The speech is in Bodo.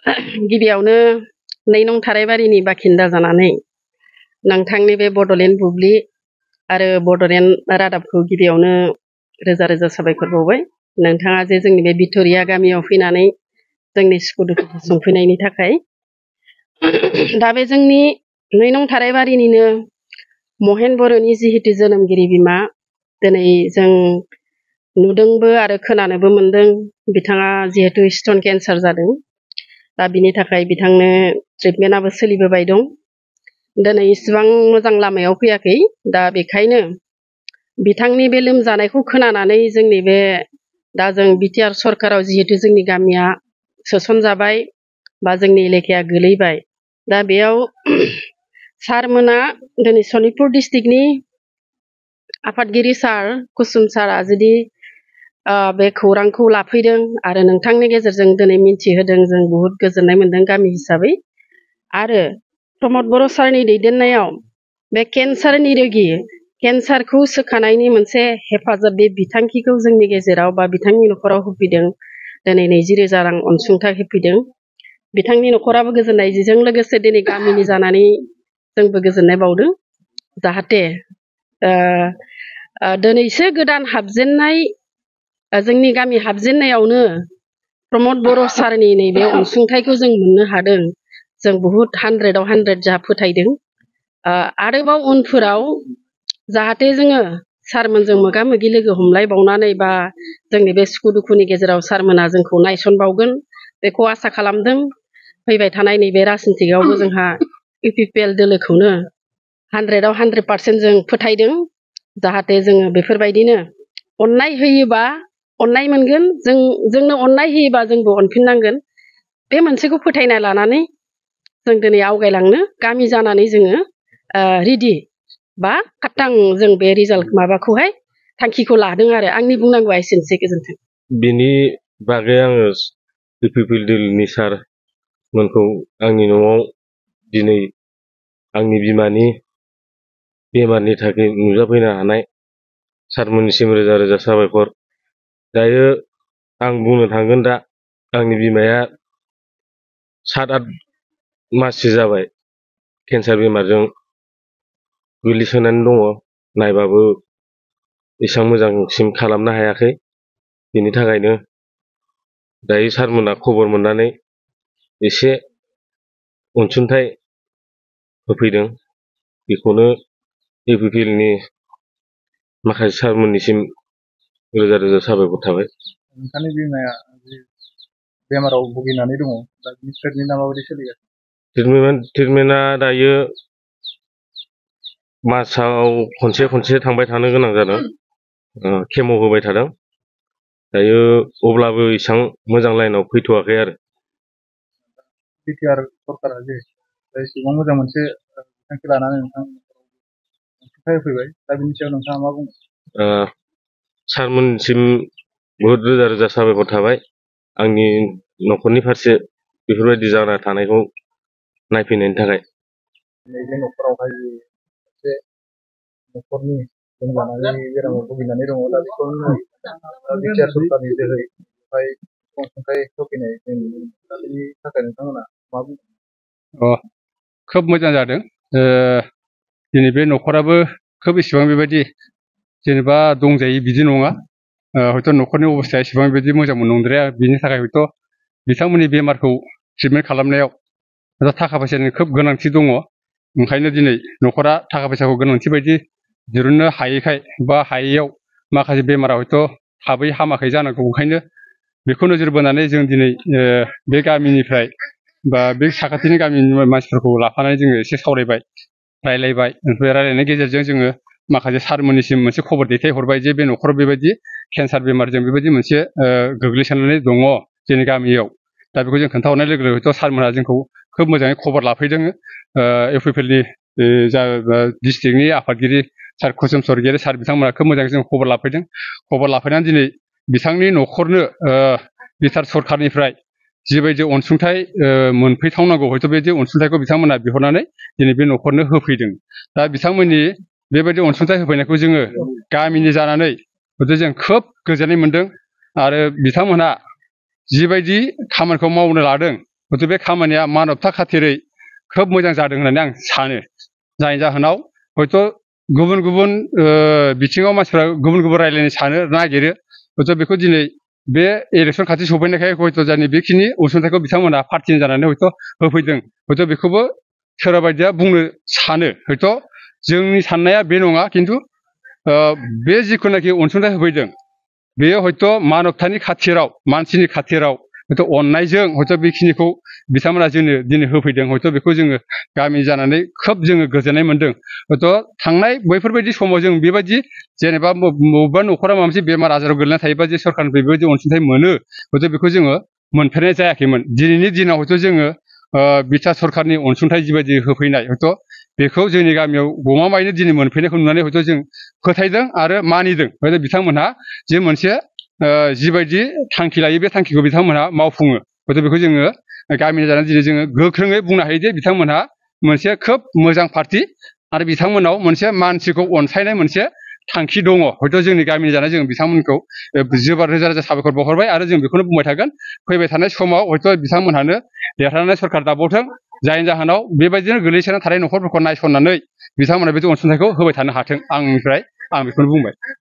गिबियावनो 2 नं थारायबारिनि बाखिन्दा जानानै नोंथांनि बे बड'लेण्ड बुब्लि आरो बड'लेण्ड रादाबखौ गिबियावनो रोजा रोजा साबायखर बावबाय। नोंथाङा जे जोंनि बे भिक्ट'रिया गामियाव फैनानै जोंनि सुखु दुखुखौ सोंफैनायनि थाखाय। दा बे जोंनि 2 नं थारायबारिनिनो महेन बर'नि जिहेतु जोनोमगिरि बिमा, दिनै जों नुदोंबो आरो खोनानोबो मोनदों बिथाङा जिहेतु स्टन केन्सार जादों। दा बिनि थाखाय बिथांनो ट्रिटमेन्टआबो सोलिबोबाय दं। दिनै इसिबां मोजां लामायाव फैयाखै। दा बेखायनो बिथांनि बे लोमजानायखौ खोनानानै जोंनि बे दा जों बिटिआर सरकाराव जिहेतु जोंनि गामिया सोसनजाबाय बा जोंनि एलेकाया गोलैबाय। दा बेयाव सारमोना दिनै सनितपुर डिस्ट्रिक्टनि आफादगिरि सार कुसुम सारा जुदि बे खौरांखौ लाफैदों आरो नोंथांनि गेजेरजों दिनै मिन्थिहोदों, जों बुहुत गोजोननाय मोनदों गामि हिसाबै। आरो प्रमद बर' सारनि दैदेननायाव बे केन्सारनि रोगि, केन्सारखौ सोखानायनि मोनसे हेफाजाब बे बिथांखिखौ जोंनि गेजेराव बा बिथांनि न'खराव होफैदों। दिनै 20,000 रां अनसुंथाइ होफैदों। बिथांनि न'खराबो गोजोननायजों लोगोसे दिनै गामिनि जानानै जोंबो गोजोननाय बावदों। जाहाथे दिनैसो गोदान हाबजेननाय जोंनि गामि हाबजेननायावनो प्रमद बर' सारनि नैबे अनसुंथाइखौ जों मोननो हादों। जों बुहुत 100आव 100 जा फोथायदों। आरोबाव उनफोराव जाहाथे जोङो सारमोनजों मोगा मोगि लोगो हमलायबावनानै बा जोंनि बे सुखु दुखुनि गेजेराव सारमोना जोंखौ नायसनबावगोन बेखौ आसा खालामदों। फैबाय थानाय नैबे राजनितिकआवबो जोंहा इउपिपिएल दोलोखौनो 100आव 100% जों फोथायदों। जाहाथे जोङो बेफोरबायदिनो अननाय होयोबा अननाय मोनगोन, जोंनो अननाय होयोबा जोंबो अनफिननांगोन। बे मोनसेखौ फोथायना लानानै जों दिनै आवगायलांनो गामि जानानै जोङो रेडि बा खाटां जों बे रिजाल्ट माबाखौहाय थांखिखौ लादों आरो आंनि बुंनांगौआ एसेनोसै। गोजोन्थों। बिनि बागै आङो इउपिपिएल दोलनि सार मोनखौ आंनि न'आव दिनै आंनि बिमानि बेमारनि थाखाय नुजाफैनो हानाय सारमोननिसिम रोजा रोजा साबायखर। दायो आं बुंनो थांगोन, दा आंनि बिमाया 7-8 माससो जाबाय केन्सार बेमारजों गोग्लैसोनानै दङ। नायबाबो एसेबां मोजांसिम खालामनो हायाखै। बेनि थाखायनो दायो सारमोना खबर मोननानै एसे अनसुंथाइ होफैदों। बेखौनो इउपिपिएलनि माखासे सारमोननिसिम रोजा रोजा साबायखर थाबाय। नोंथांनि बिमाया बेमाराव भुगिनानै दङ, दा बिनि ट्रिटमेन्टआ माबायदि सोलिगासिनो? ट्रिटमेन्टआ दायो मासाव खनसे थांबाय थानो गोनां जादों। केम' होबाय थादों। दायो अब्लाबो इसेबां मोजां लाइनाव फैथ'वाखै आरो। बिटिआर सरकारा जे एसेबां मोजां मोनसे थांखि लानानै नोंथां अनसुंथाइ होफैबाय, दा बिनि सायाव नोंथाङा मा बुङो? सारमोनसिम बहुद रोजा रोजा साबायखर थाबाय। आंनि न'खरनि फारसे बेफोरबायदि जाना थानायखौ नायफैनायनि थाखाय। नैबे न'खरावहाय मोनसे न'खरनि लोमजानानै बेरामाव भुगिनानै दङ, दा बेखौ बिटिआर सरकारनि जोहै अनसुंथाइ होफैनाय जों नुनो मोनो। दा बेनि थाखाय नोंथांमोना मा बुङो? खोब मोजां जादों। दिनै बे न'खराबो खोब इसेबां बेबायदि जेनेबा दंजायो बिदि नङा। हयथ' न'खरनि अबस्थाया एसेबां बेबायदि मोजांबो नंद्राया। बिनि थाखाय हयथ' बिथांमोननि बेमारखौ ट्रिटमेन्ट खालामनायाव थाखा फैसानि खोब गोनांथि दङ। ओंखायनो दिनै न'खरा थाखा फैसाखौ गोनांथि बायदि दिरुननो हायैखाय बा हायैयाव माखासे बेमारा हयथ' थाबै हामाखै जानांगौ। ओंखायनो बेखौ नोजोर बोनानै जों दिनै बे गामिनिफ्राय बा बे साखाथिनि गामिनि मानसिफोरखौ लाफानानै जोङो एसे सावरायबाय, रायलायबाय। ओमफ्राय रायलायनायनि गेजेरजों जोङो माखासे सारमोननिसिम मोनसे खबर दैथायहरबाय जे बे न'खराव बेबायदि केन्सार बेमारजों बेबायदि मोनसे गोग्लैसोनानै दङ जोंनि गामियाव। दा बेखौ जों खोन्थाहरनाय लोगो लोगो हयथ' सारमोनहा जोंखौ खोब मोजाङै खबर लाफैदों। इउपिपिएलनि जा डिस्ट्रिक्टनि आफादगिरि सार कुसुम स्वर्गियारि सार बिथांमोना खोब मोजाङै जों खबर लाफैदों। खबर लाफैनानै दिनै बिथांनि न'खरनो बिटिआर सरकारनिफ्राय जिबायदि अनसुंथाइ मोनफैथावनांगौ, हयथ' बेबायदि अनसुंथाइखौ बिथांमोना बिहरनानै दिनै बे न'खरनो होफैदों। दा बिथांमोननि बेबायदि अनसुंथाइ होफैनायखौ जोङो गामिनि जानानै हयथ' जों खोब गोजोननाय मोनदों। आरो बिथांमोनहा जिबायदि खामानिखौ मावनो लादों, हयथ' बे खामानिया मानबथा खाथिरै खोब मोजां जादों होननानै आं सानो जायनि जाहोनाव हयथ' गुबुन गुबुन बिथिङाव मानसिफ्रा गुबुन गुबुन रायज्लायनो सानो नागिरो हयथ' बेखौ दिनै बे इलेक्सन खाथि सफैनायखाय हयथ' जोंनि बेखिनि अनसुंथाइखौ बिथांमोना पार्टिनि जानानै हयथ' होफैदों हयथ' बेखौबो सोरबा बायदिया बुंनो सानो हयथ' जोंनि साननाया बे नङा खिन्थु बे जिखुनाखि अनसुंथाइ होफैदों बेयो हयथ' मानबतानि खाथिराव मानसिनि खाथिराव हयथ' अननायजों हयथ' बेखिनिखौ बिथांमोना जोंनो दिनै होफैदों हयथ' बेखौ जोङो गामि जानानै खोब जोङो गोजोननाय मोनदों हयथ' थांनाय बैफोरबायदि समाव जों बेबायदि जेनेबा बबेबा न'खरा माबा मोनसे बेमार आजाराव गोलैना थायोबा जे सरखारनिफ्राय बेबायदि अनसुंथाइ मोनो हयथ' बेखौ जोङो मोनफेरनाय जायाखैमोन दिनैनि दिनाव हयथ' जोङो बिटिआर सरखारनि अनसुंथाइ जिबायदि होफैनाय हयथ' बेखौ जोंनि गामियाव गमामायैनो दिनै मोनफैनायखौ नुनानै हयथ' जों फोथायदों आरो मानिदों हयथ' बिथांमोनहा जे मोनसे जिबायदि थांखि लायो बे थांखिखौ बिथांमोनहा मावफुङो हयथ' बेखौ जोङो गामिनि जानानै दिनै जोङो गोख्रोङै बुंनो हायो जे बिथांमोनहा मोनसे खोब मोजां पार्टि आरो बिथांमोनाव मोनसे मानसिखौ अनसायनाय मोनसे थांखि दङ हयथ' जोंनि गामिनि जानाय जों बिथांमोनखौ जोबोर रोजा रोजा साबायखर बावहरबाय आरो जों बेखौनो बुंबाय थागोन फैबाय थानाय समाव हयथ' बिथांमोनहानो देरहानानै सरखार दाबावथों जायनि जाहोनाव बेबायदिनो गोलैसोनानै थानाय न'खरफोरखौ नायसननानै बिथांमोना बे अनसुंथाइखौ होबाय थानो हाथों आंनिफ्राय आं बेखौनो बुंबाय